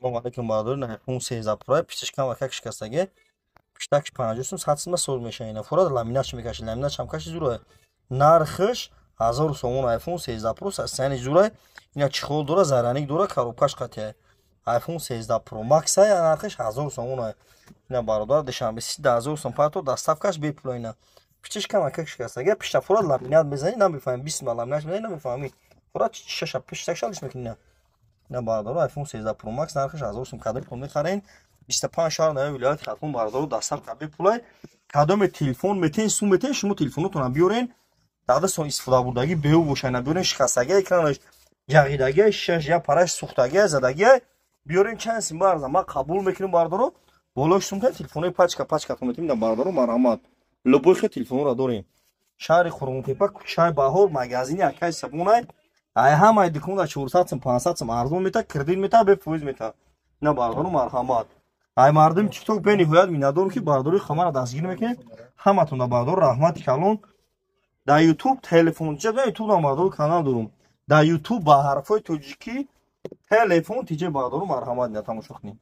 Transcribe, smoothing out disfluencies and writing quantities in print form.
Салом алейкум, бародари. iPhone 13 Pro пишташ кам как шикастаге. Пиштакш 50 сум, 100 сум соз меша ина. Фурад ламинатш мекаши, ламинатш ҳам каши зура. Нархш 1000 сомон, iPhone 13 Pro сани зура. Ина чехол дора, заряник дора, коробкаш қатия. iPhone 13 Pro Max ай, нархш 1000 сомон. Ина бародар, Душанбе 30000 сум пато, доставкаш бепул ина. Пишташ кам как шикастаге, пишта фурад ламинат мезани, намефаҳми, 20 ламинат мезани, намефаҳми. Фурад шаша пиштакшалиш мекунӣ. Ина бародаро, iPhone 13 Pro Max нархаш 1000 сум. Кадоми пул мехарен? 25 шаҳр нави вилояти Хатлон, бародаро, доставка бепулай. Кадоме телефон метен, сум метен, шумо телефонотонам биёрен. Дадастон истифода бурдагӣ беу боша, ина биёрен, шикастагӣ экранаш, ҷағидагӣ, шишаш я параш сӯхтагӣ, задагӣ биёрен, чанд сим барза ма қабул мекунем, бародаро. Болош сум телефонои пачка пачкатон метем. Ина бародаро, марҳамат, любой хел телефонро дорем. Шаҳри Қурғонтепа, кӯчаи Баҳор, магазини Акай Сабунай. Ай ҳамаи дукон да 400 сум, 500 сум арзон мета, кредит мета, бефоиз мета. Ина бародаро, марҳамат. Ай мардуми ТикТок бениҳоят миннатдорам, ки бародарои хамара дастгир мекунед. Ҳаматон да, бародаро, раҳмати калон. Дар Ютуб телефон тиҷа, дар Ютуб ам, бародаро, канал дорум. Дар Ютуб ба ҳарфҳои тоҷикӣ телефон тиҷа, бародаро, марҳамат, ина тамошо кунед.